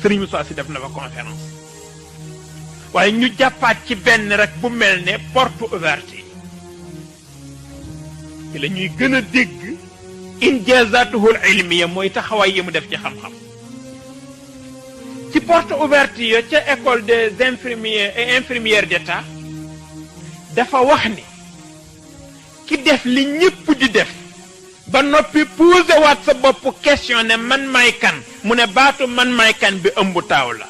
Serigne Moussa Sy def na fa conférence waaye ñu jàppaat ci benn rek bu mel ne porte ouverte ci la ñuy gën a dégg injazatuhul ilmiya mooy taxawaay yi mu def ci xam-xam ci porte ouverte ya ca école des infirmiers et infirmières d'État dafa wax ni ki def li ñëpp di def ba noppi posé waat sa bopp question ne man may kan mu ne baatu man may kan bi ëmb taaw la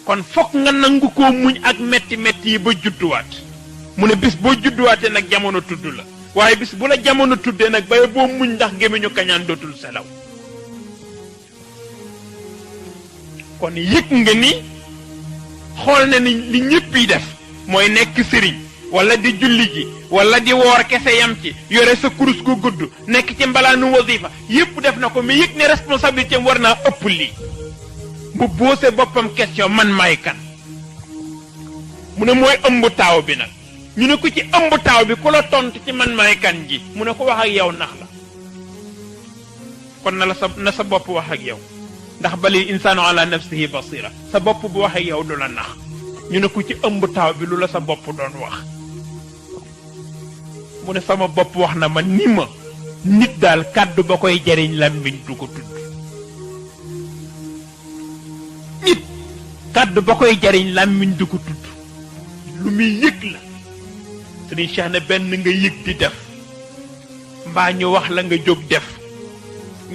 kon fokk nga nangu koo muñ ak metti metti yi ba judduwaat mu ne bis boo judduwaatee nag jamono tudd la waaye bis bu la jamono tuddee nag bay boo muñ ndax gémmiñu kañaan dootul selaw kon yëg nga ni xool na ni li ñëpp yi def mooy nekk sëriñ wala di julli ji wala di woor kese yam ci yore sa kurus gu gudd nekk ci mbalaanu wasifa yëpp def na ko mais yëg ne responsabilité am war naa ëpp lii mu boose boppam question man maay kan mu ne mooy ëmb taaw bi nag ñu ne ko ci ëmb taaw bi ku la tontu ci man maay kan ji mu ne ko wax ak yow nax la kon na sa bopp wax ak yow ndax bali insaanu ala nafsihi basira sa bopp bu wax ak yow du la nax ñu ne ko ci ëmb taaw bi lu la sa bopp doon wax mu ne sama bopp wax na ma ni ma nit daal kàddu ba koy jariñ làmmiñ du ko tudd nit kàddu ba koy jariñ làmmiñ du ko tudd lu muy yëg la sëriñ Cheikh ne benn nga yëg di def mbaa ñu wax la nga jóg def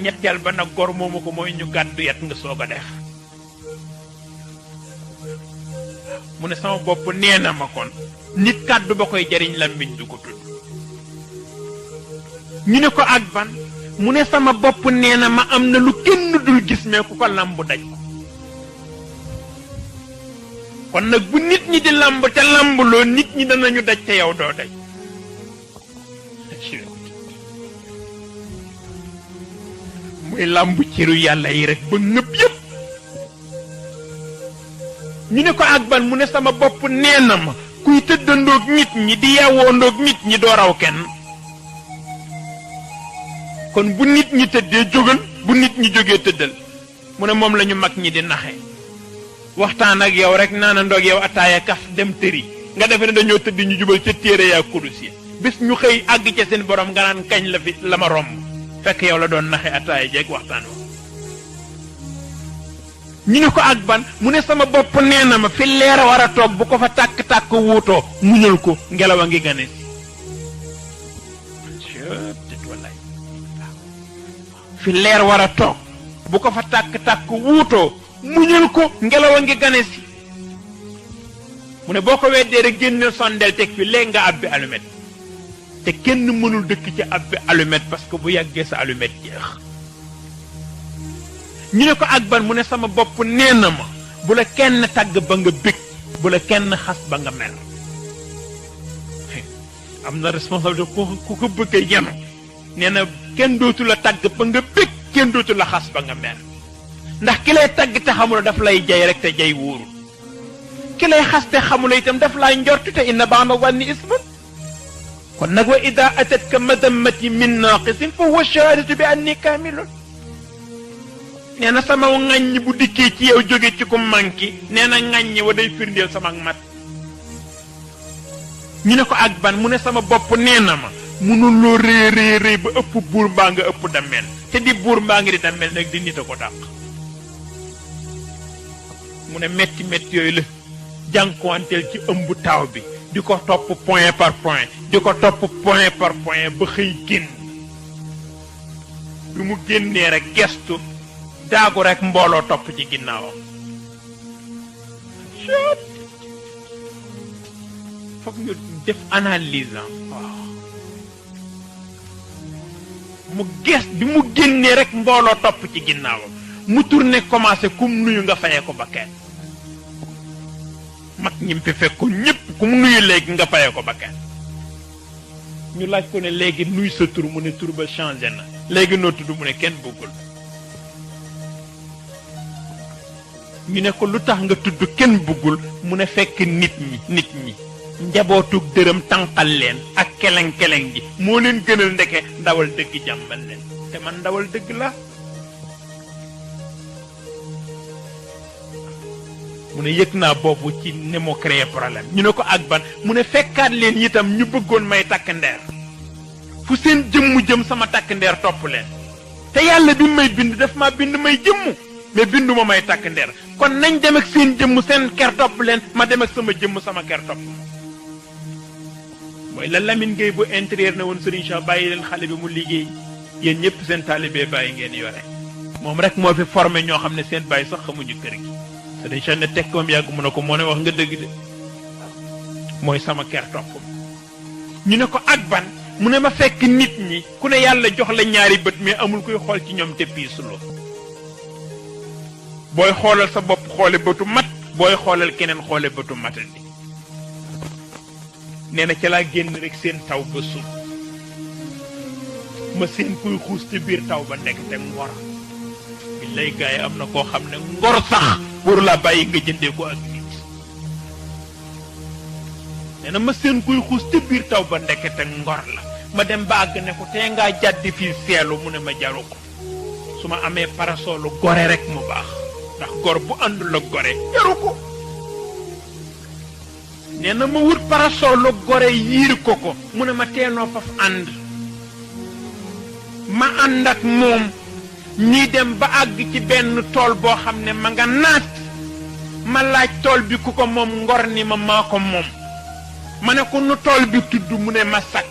ñetteel ba nag gor moomu ko mooy ñu gàddu yat nga soog a def mu ne sama bopp nee na ma kon nit kàddu ba koy jariñ làmmiñ du ko tudd ñu ne ko ak ban mu ne sama bopp nee na ma am na lu kenn dul gis mais ku ko làmb daj ko kon nag bu nit ñi di làmb te làmbloo nit ñi danañu daj te yow doo daj muy làmb ciru yàlla yi rek ba ñëpp yëpp ñu ne ko ak ban mu ne sama bopp nee na ma kuy tëddandoog nit ñi di yeewoondoog nit ñi doo raw kenn kon bu nit ñi tëddee jógal bu nit ñi jógee tëddal mu ne moom la ñu mag ñi di naxe waxtaan ak yow rek naana ndoog yow ataaya kaf dem tëri nga defe ne dañoo tëdd ñu jubal ca téere yaa kurus yi bis ñu xëy àgg ca seen borom nga naan kañ la fi la ma romb fekk yow la doon naxe ataaya jeeg waxtaan wa ñu ne ko ak ban mu ne sama bopp nee na ma fi leer war a toog bu ko fa tàkk-tàkk wuutoo muñal ko ngelaw a ngi gane fi leer war a toog bu ko fa tàkk-tàkk wuutoo muñal ko ngelaw a ngi gane si mu ne boo ko weddee rek génneel sondeel teg fi léegi nga abbi allumette te kenn mënul dëkk ci abbi allumette parce que bu yàggee sa allumette jeex ñu ne ko ak ban mu ne sama bopp nee na ma bu la kenn tàgg ba nga bég bu la kenn xas ba nga mer am na responsabilité ku ko bëgg a yenu nee na kenn dootu la tàgg ba nga bég kenn dootu la xas ba nga mer ndax ki lay tàgg te xamula daf lay jay rek te jay wóoru ki lay xas te xamula itam daf lay njortu te inna ba'da zanni ismun kon nag wa ida atatka madammati min naqisin fa huwa shahadatu bi anni kamilun nee na sama ŋàññ bu dikkee ci yow jóge ci ku manki nee na ŋàññ wa day firndeel sama mat ñu ne ko ak ban mu ne sama bopp nee na ma mënuloo rëy ba ëpp buur mbaa nga ëpp dammel te di buur mbaa nga di dammel nag di nit a ko dàq mu ne metti metti yooyu la jànkuwanteel ci ëmb taaw bi di ko topp point par point di ko topp point par point ba xëy génn bi mu génnee rek gestu daagu rek mbooloo topp ci ginnaawam foog ñu def analyse waaw mu gest bi mu génnee rek mbooloo topp ci ginnaawam mu tourné commencé kum nuyu nga fayee ko ba kenn mag ñim fi fekk ko ñëpp kum nuyu léegi nga fayee ko ba kenn ñu laaj ko ne léegi nuy sa tur mu ne tur ba changé na léegi noo tudd mu ne kenn bëggul ñu ne ko lu tax nga tudd kenn bëggul mu ne fekk nit ñi njabootug dërëm tànqal leen ak keleng-keleng ji moo leen gënal ndeke ndawal dëgg jàmbal leen te man ndawal dëgg la mu ne yëg naa boobu ci ni mu créé problème ñu ne ko ak ban mu ne fekkaat leen itam ñu bëggoon may takk ndeer fu seen jëmm jëm sama takk ndeer topp leen te yàlla bi may bind daf ma bind may jëmm mais binduma may takk ndeer kon nañ dem ak seen jëmm seen ker topp leen ma dem ak sama jëmm sama ker topp mooy la Lamine Gueye bu intérieur ne woon Serigne Cheikh bàyyi leen xale bi mu liggéey yéen ñëpp seen taalibe bàyyi ngeen yore moom rek moo fi formé ñoo xam ne seen bàyyi sax xamuñu kër gi Serigne Cheikh ne teg koom yàgg mu ne ko moo ne wax nga dëgg de mooy sama ker topp ñu ne ko ak ban mu ne ma fekk nit ñi ku ne yàlla jox la ñaari bët mais amul kuy xool ci ñoom te piisuloo booy xoolal sa bopp xoole bëtu mat booy xoolal keneen xoole bëtu matandi nee na ca laa génn rek seen taw ba suuf ma seen kuy xuus ci biir taw ba nekk te ngor bi lay gaay am na koo xam ne ngor sax waru laa bàyyi nga jëndee ko ak nit nee na ma seen kuy xuus ci biir taw ba nekk te ngor la ma dem ba àgg ne ko tee ngaa jàddi fii seelu mu ne ma jaru ko su ma amee parasolu gore rek mu baax ndax gor bu àndul ak gore jaru ko nee na ma wut parasolu gore yiir ko mu ne ma teenoo faf ànd ma ànd ak moom ñuy dem ba àgg ci benn tool boo xam ne ma nga naat ma laaj tool bi ku ko moom ngor ni ma maa ko moom ma ne ko nu tool bi tudd mu ne ma sag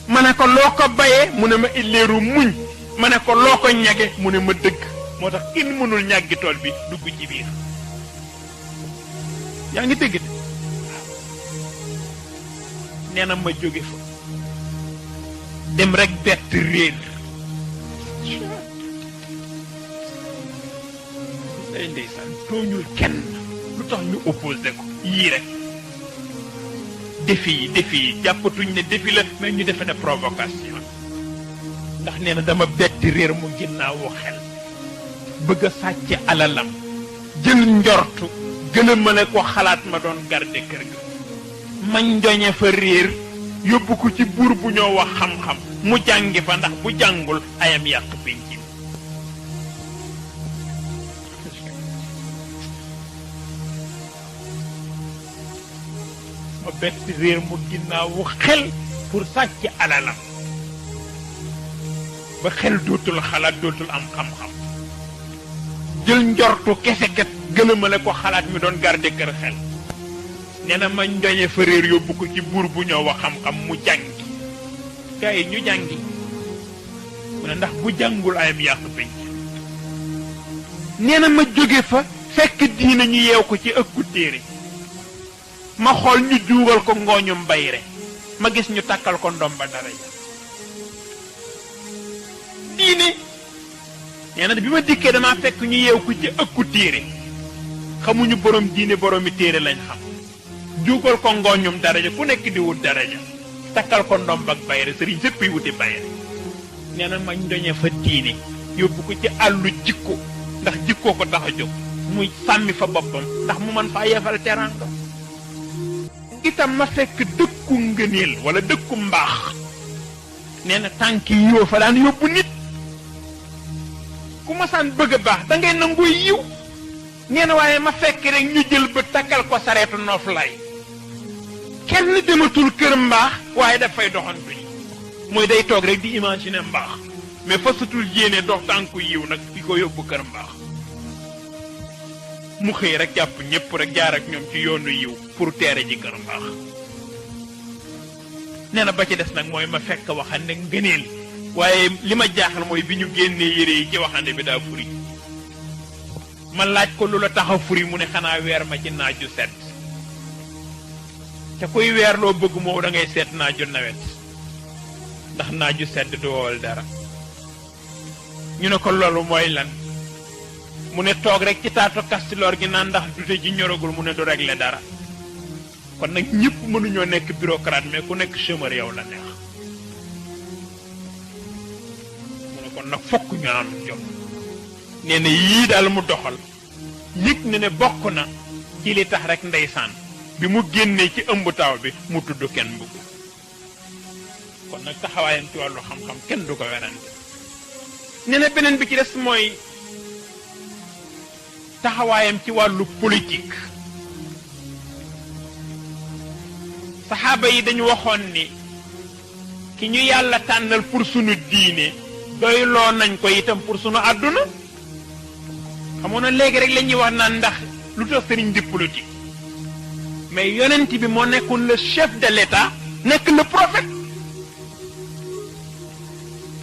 ma ne ko loo ko bayee mu ne ma illeeru muñ ma ne ko loo ko ñage mu ne ma dëgg moo tax kenn mënul ñàggi tool bi dugg ci biir yaa ngi dëgg de nee na ma jóge fa dem rek bett réer day ndeysaan tooñul kenn lu tax ñu opposé ko yii rek défi yi jàppatuñ ne défi la mais ñu defe ne provocation ndax nee na dama bett réer mu ginnaawu xel bëgg a sàcc alalam jël njortu gën a mën a ko xalaat ma doon garde kër ga mañ njoñe fa réer yóbbu ko ci buur bu ñoo wax xam-xam mu jàngi fa ndax bu jàngul ayam yàq pénc mi ma bett réer mu ginnaawu xel pour sàcc alalam ba xel dootul xalaat dootul am xam-xam jël njortu kese kat gën a mën a ko xalaat mi doon garde kër xel nee na ma njoñe fa réer yóbbu ko ci buur bu ñoo wax xam-xam mu jàngi gaa yi ñu jàngi mu ne ndax bu jàngul ayam yàq pénc nee na ma jóge fa fekk diina ñu yeew ko ci ëkku téere ma xool ñu juugal ko ngooñum bayre ma gis ñu takkal ko ndomba dara ja diine nee na bi ma dikkee damaa fekk ñu yeew ko ci ëkku téere xamuñu borom diine boromi téere lañ xam juugal ko ngooñum daraja ku nekk di wut daraja takkal ko ndomb ak bayre sëriñ sëpp yi wuti bayre nee na ma ndoñe fa diine yóbbu ko ci àllu jikko ndax jikkoo ko tax a jóg muy sàmmi fa boppam ndax mu mën faa yefal teranga itam ma fekk dëkku ngëneel wala dëkku mbaax nee na tànk yoo fa daan yóbbu nit ku ma saan bëgg a baax da ngay nangu yiw nee na waaye ma fekk rek ñu jël ba takkal ko sareetu noof lay kenn dematul kër mbaax waaye dafay doxantu yi mooy day toog rek di imaginer mbaax mais fasatul yéene dox tànku yiw nag di ko yóbbu kër mbaax mu xëy rek jàpp ñëpp rek jaar ak ñoom ci yoonu yiw pour teere ji kër mbaax nee na ba ci des nag mooy ma fekk waxande ngëneel waaye li ma jaaxal mooy bi ñu génnee yére yi ci waxande bi daa furi ma laaj ko lu la tax a furi mu ne xanaa weer ma ci naaju sedd te kuy weer loo bëgg moo da ngay seet naaju nawet ndax naaju sedd du wowal dara ñu ne ko loolu mooy lan mu ne toog rek ci taatu kastiloor gi naan ndax dute ji ñoragul mu ne du régler dara kon nag ñëpp mënuñoo nekk bureaucrate mais ku nekk chômeur yow la neex mu ne kon nag fokk ñu am jom nee na yii daal mu doxal yëg na ne bokk na ci li tax rek ndeysaan bi mu génnee ci ëmb taw bi mu tudd kenn bëgg kon nag taxawaayam ci wàllu xam-xam kenn du ko werante nee na beneen bi ci des mooy taxawaayam ci wàllu politique saxaaba yi dañu waxoon ni ki ñu yàlla tànnal pour sunu diine doyloo nañ ko itam pour sunu àdduna xamoon na léegi rek la ñuy wax naan ndax lu tax sëriñ di politique mais yonent bi moo nekkoon le chef de l'État nekk le prophète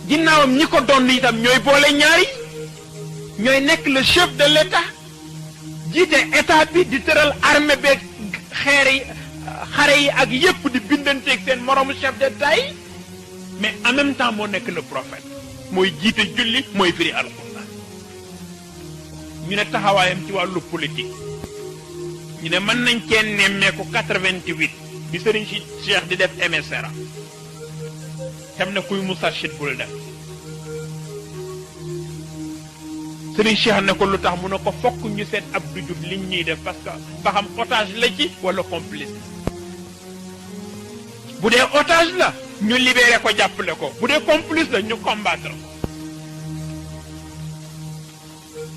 ginnaawam ñi ko doon itam ñooy boole ñaari ñooy nekk le chef de l'État jiite état bi di tëral armée beeg xare yi ak yépp di bindanteeg seen moroomu chef d'État yi mais en même temps moo nekk le prophète mooy jiite julli mooy firi alxuraan ñu ne taxawaayam ci wàllu politique ñu ne mën nañ cee nemmeeku 88 bi sëriñ si Cheikh di def MSRA tam ne kuy Moustarchid bul def sëriñ Cheikh ne ko lu tax mu ne ko fokk ñu seet Abdou Diouf liñ ñuy def parce que ba xam otage la ci wala complice bu dee otage la ñu libéré ko jàppale ko bu dee complice la ñu combattre ko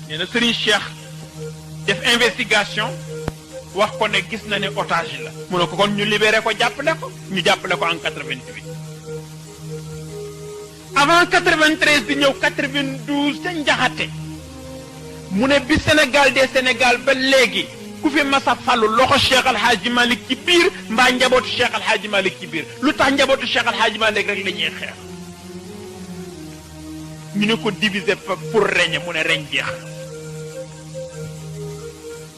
nee na sëriñ Cheikh def investigation wax ko ne gis na ne otage la mu ne ko kon ñu libéré ko jàppale ko ñu jàppale ko en 88 avant 93 di ñëw 92 ca njaxate mu ne bi Sénégal des Sénégal ba léegi ku fi masa falu loxo Cheikh Al Hadji Malick ci biir mbaa njabootu Cheikh Al Hadji Malick ci biir lu tax njabootu Cheikh Al Hadji Malick rek la ñuy xeex ñu ne ko diviser pour régner mu ne reñ jeex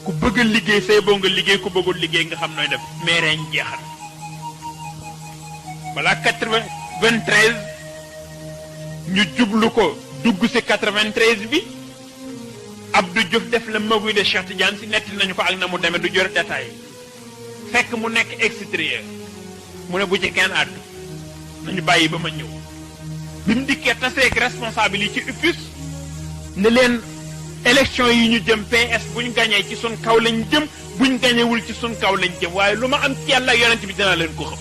ku bëgg a liggéey say boo nga liggéey ku bëggul liggéey nga xam nooy def mais reñ jeex na balaa 93 ñu jublu ko dugg si 93 bi Abdou Diouf def la maguy de Cheikh Tidiane si netti nañu ko ak na mu demee du jor détail fekk mu nekk extérieur mu ne bu ci kenn àddu nañu bàyyi ba ma ñëw bi mu dikkee taseeg responsable yi ci UPUS ne leen élection yi ñu jëm PS buñ gañee ci sun kaw lañ jëm buñ gañewul ci sun kaw lañ jëm waaye lu ma am ci yàlla yonent bi dinaa leen ko xam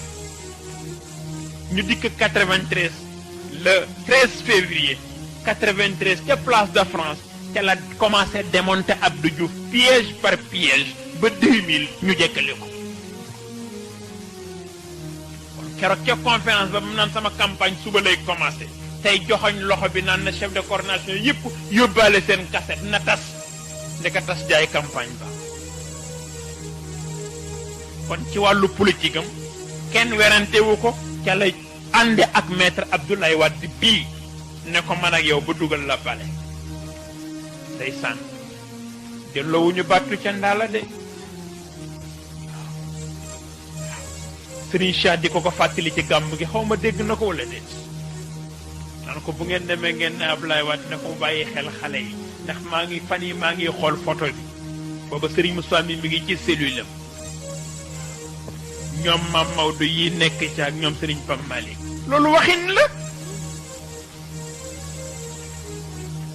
ñu dikk 93 le 13 février 93 ca place de France ca la commencé démonter Abdou Diouf piège par piège ba 2000 ñu jekkale ko kon keroog ca conférence ba mu naan sama campagne suba lay commencé tey joxoñ loxo bi naan na chef de coordination yëpp yóbbaale seen cassette na tas ndeka tas jaay campagne ba kon ci wàllu politique am kenn werantewu ko ca lay ànde ak maître Abdoulaye Wade bii ne ko man ak yow ba dugal la bale day sànn delloowuñu battu ca ndaala de Serigne Cheikh di ko fàttali ci gàmm gi xaw ma dégg na ko wala déet naan ko bu ngeen demee ngeen ne Abdoulaye Wade ne ko mu bàyyi xel xale yi ndax maa ngi fan yi maa ngi xool photo bi booba Serigne Moussa mi ngi ci cellule am ñoom Mame Maodo yi nekk ci ak ñoom Serigne Pam Malick loolu waxin la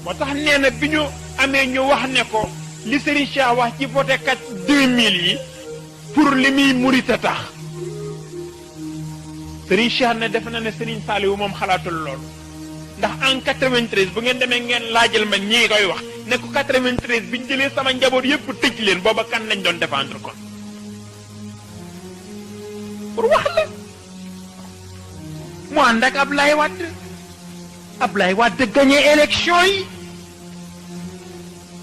moo tax nee na bi ñu amee ñu wax ne ko li Serigne Cheikh wax ci voté kat 2000 yi pour li muy murita tax Serigne Cheikh ne def na ne Serigne Saliou moom xalaatul loolu ndax en 93 bu ngeen demee ngeen laajal ma ñii koy wax ne ko 93 bi ñu jëlee sama njaboot yëpp tëj leen booba kan lañ doon défendre kon pour wax la mu ànd ak Ablaye Wade gagné élection yi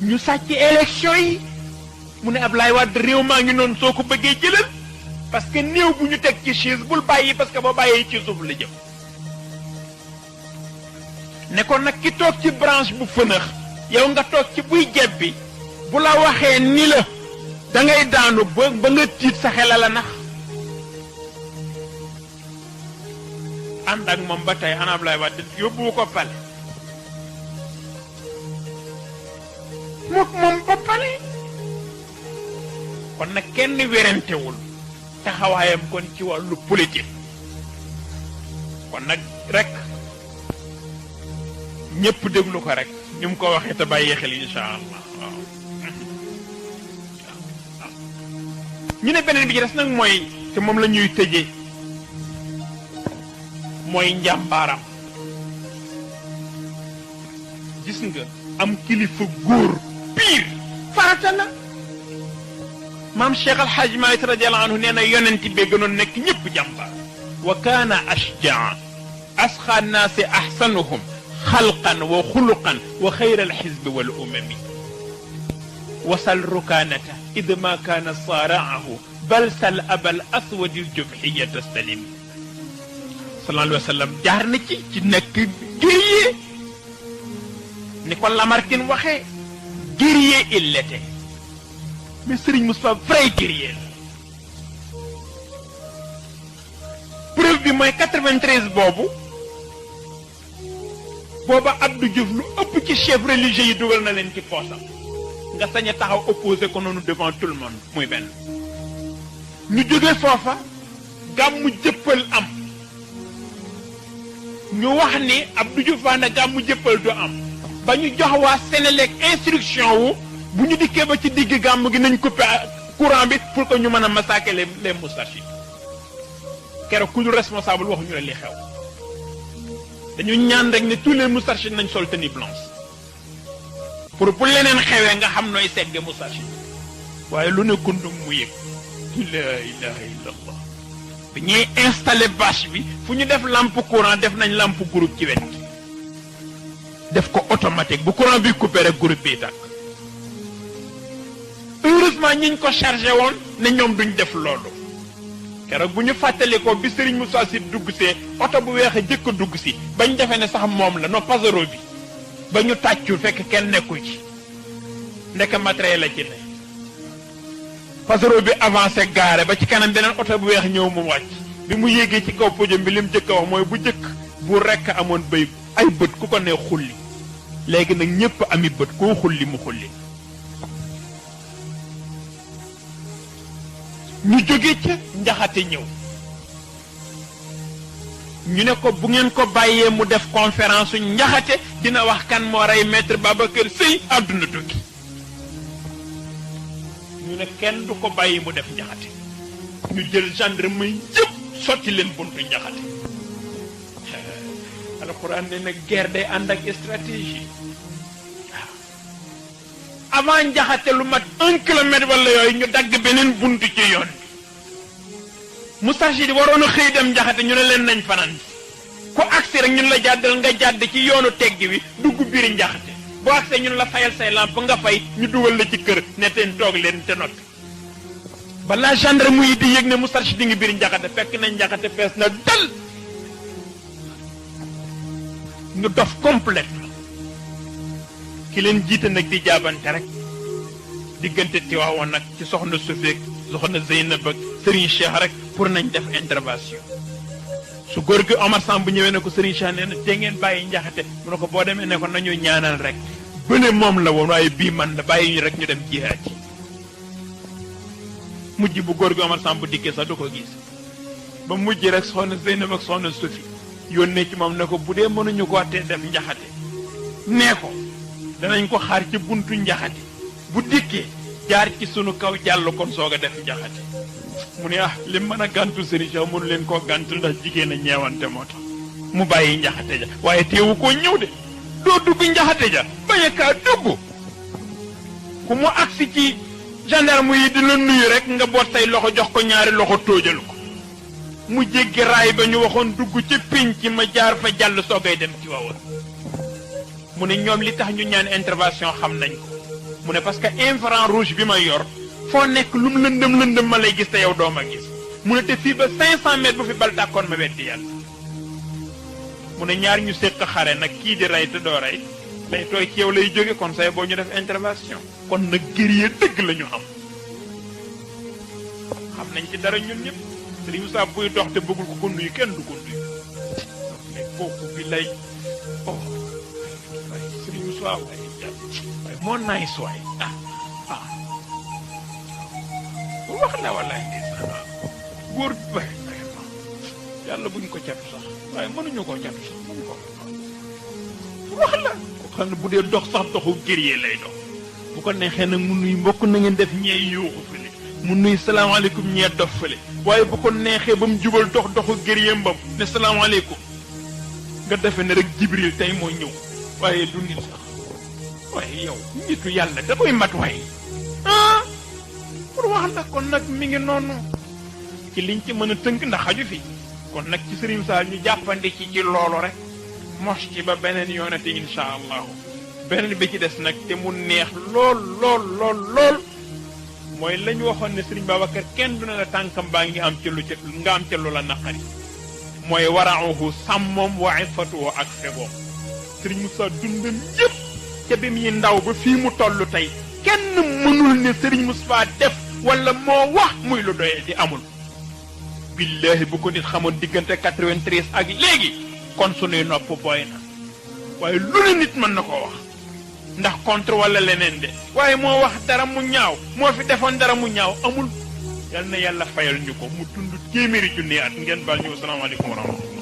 ñu sàcc élection yi mu ne Ablaye Wade réew maa ngi noonu soo ko bëggee jëlal parce que néew bu ñu teg ci chaise bul bàyyi parce que boo bàyyee ci suuf la jëm ne ko nag ki toog ci branche bu fënax yow nga toog ci buy jebbi bu la waxee ni la da ngay daanu ba nga tiit sa xel la nax ànd ak moom ba tey ana Ablaye Wade yóbbu ko pale moom ba pale kon nag kenn wérantewul taxawaayam kon ci wàllu politique kon nag rek ñëpp déglu ko rek ni mu ko waxee te bàyyee xel insha allah waaw ñu ne beneen bi ci des nag mooy te moom la ñuy tëjee mooy njàmbaaram gis nga am kilifa góor pire farata farata la maam Cheikh Al Hadj Malick radiyallahu anhu nee na yonent bi gënoon nekk ñëpp jàmbaar wa kaana ashjaa asxaa naasi ahsanuhum xalqan wa xuluqan wa xayra alxizbi wal umami wasal rukaanata id ma kaana saaraahu bal sal abal aswadi ljubxiya tastalim sallallahu alayhi wa sallam jaar na ci nekk guerrier ni ko Lamartine waxee guerrier il l'était mais Serigne Moustapha vrai guerrier la preuve bi mooy 93 booba Abdou Diouf lu ëpp ci chef religieux yi dugal na leen ci poosam nga sañ a taxaw opposé ko noonu devant tout le monde muy benn ñu jóge foofa gàmmu jëppal am ñu wax ni Abdou Diouf wax na gàmmu jëppal du am ba ñu jox waa Sénélec instruction wu bu ñu dikkee ba ci digg gàmm gi nañ coupé courant bi pour que ñu mën a massacrer les moustarchidines keroog ku dul responsable waxuñu la li xew dañu ñaan rek ne tous les moustarchidines nañ sol tenue blanche pour bu leneen xewee nga xam nooy segge moustarchidine waaye lu ne kundum mu yëg la ilaha illallah bi ñuy installé bâche bi fu ñu def lampe courant def nañ lampe groupe ci wet gi def ko automatique bu courant bi coupé rek groupe bi tàkk heureusement ñiñ ko chargé woon ne ñoom duñ def loolu keroog bu ñu fàttalikoo bi Serigne Moussa Sy dugg see oto bu weex a jëkk a dugg si bañ defee ne sax moom la no pasero bi ba ñu tàccul fekk kenn nekku ci ndeke matériel la ci ne pasero bi avancé gaare ba ci kanam beneen oto bu weex ñëw mu wàcc bi mu yéegee ci kaw podium bi li mu jëkk a wax mooy bu jëkk bu rekk amoon béy ay bët ku ko ne xulli léegi nag ñépp ami bët koo xulli mu xulli ñu jóge ca njaxate ñëw ñu ne ko bu ngeen ko bàyyee mu def conférence su njaxate dina wax kan moo rey maître Babacar Sèye àdduna tukki ñu ne kenn du ko bàyyi mu def njaxate ñu jël gendarmerie yëpp sotti leen buntu njaxate alxuraan ne nag guerre day ànd ak stratégie avant njaxate lu mat 1 kilomètre wala yooyu ñu dagg beneen buntu ci yoon bi moustarchidine waroon a xëy dem njaxate ñu ne leen nañ fanaan ku agsi rek ñun la jàddal nga jàdd ci yoonu tegg wi dugg biir njaxate boo agsee ñun la fayal say lampe nga fay ñu dugal la ci kër ne teen toog leen te noppi balaa gendarme yi di yëg ne moustarchidine ngi biir njaxate fekk nañ njaxate fees na dal ñu dof complètement ki leen jiite nag di jaabante rek diggante Tiwaawoon nag ci soxna Sofeek soxna Zeynab ak Serigne Cheikh rek pour nañ def intervention su góor gi Omar Samb bu ñëwee ne ko Serigne Cheikh nee na te ngeen bàyyi njaxate mu ne ko boo demee ne ko nañu ñaanal rek bële moom la woon waaye bii man la bàyyi ñu rek ñu dem jihaad ci mujj bu góor gi Omar Samb bu dikkee sax du ko gis ba mujj rek soxna Zeynab ak soxna Sofi yónnee ci moom ne ko bu dee mënuñu ko tee def njaxate nee ko danañ ko xaar ci buntu njaxate bu dikkee jaar ci sunu kaw jàll kon soog a def njaxate mu ne li mën a gàntu Serigne Cheikh mënu leen koo gàntu ndax jigéen a ñeewante moo tax mu bàyyi njaxate ja waaye teewu koo ñëw de doo dugg njaxate ja bañ a kaa dugg ku mu agsi ci gendarme yi di la nuyu rek nga boot say loxo jox ko ñaari loxo tóojal ko mu jéggi raay ba ñu waxoon dugg ci pinc ma jaar fa jàll soogay dem ci wawoon mu ne ñoom li tax ñu ñaan intervention xam nañ ko mu ne parce que infrant rouge bi ma yor foo nekk lu mu lëndëm ma lay gis te yow doo ma gis mu ne te fii ba 500 mètres bu fi bal tàkkoon ma weddi yàlla mu ne ñaar ñu séq xare nag kii di rey te doo rey lay tooy ci yow lay jóge kon say boo ñu def intervention kon nag guerrier dëgg la ñu xam nañ ci dara ñun ñëpp Serigne Moussa buy dox te bëggul ko nuyu kenn du ko nuyu mais kooku bi lay waaye Serigne Moussa waaye moo naay suwaay wax la wallaay ndeysaan góor bay yàlla buñ ko catu sax waaye mënuñu koo catu sax mënuñu ko wax la ko xam ne bu dee dox sax doxu guerrier lay dox bu ko neexee nag mu nuy mbokk na ngeen def ñee yuuxu fële mu nuy salaamaaleykum ñee dof fële waaye bu ko neexee ba mu jubal doxu guerrier mbam ne salaamaaleykum nga defe ne rek Jibril tey moo ñëw waaye du nit sax waaye yow nitu yàlla da koy mat waaye pour wax la kon nag mi ngi noonu ci liñ ci mën a tënk ndax xaju fi kon nag ci Serigne Sall ñu jàppandi ci loolu rek mos ci ba beneen yoonate insha allahu beneen bi ci des nag te mu neex lool lool lool lool mooy la ñu waxoon ne Serigne Babacar kenn du ne la tànkam baa ngi am ci lu ca nga am ca lu la naqari mooy warauhu sàmmoom wa ifatuhu ak fegoom Serigne Moussa dundam yëpp ca bi muy ndaw ba fii mu toll tey kenn mënul ne Serigne Moussa def wala moo wax muy lu doyee di amul billahi bu ko nit xamoon diggante 93 ak léegi kon sunuy nopp booy na waaye lu ne nit mën na koo wax ndax contre wala leneen de waaye moo wax dara mu ñaaw moo fi defoon dara mu ñaaw amul yal na yàlla fayal ñu ko mu dund téeméeri junni at ngeen baal ñu asalaamaaleykum wa rahmatullah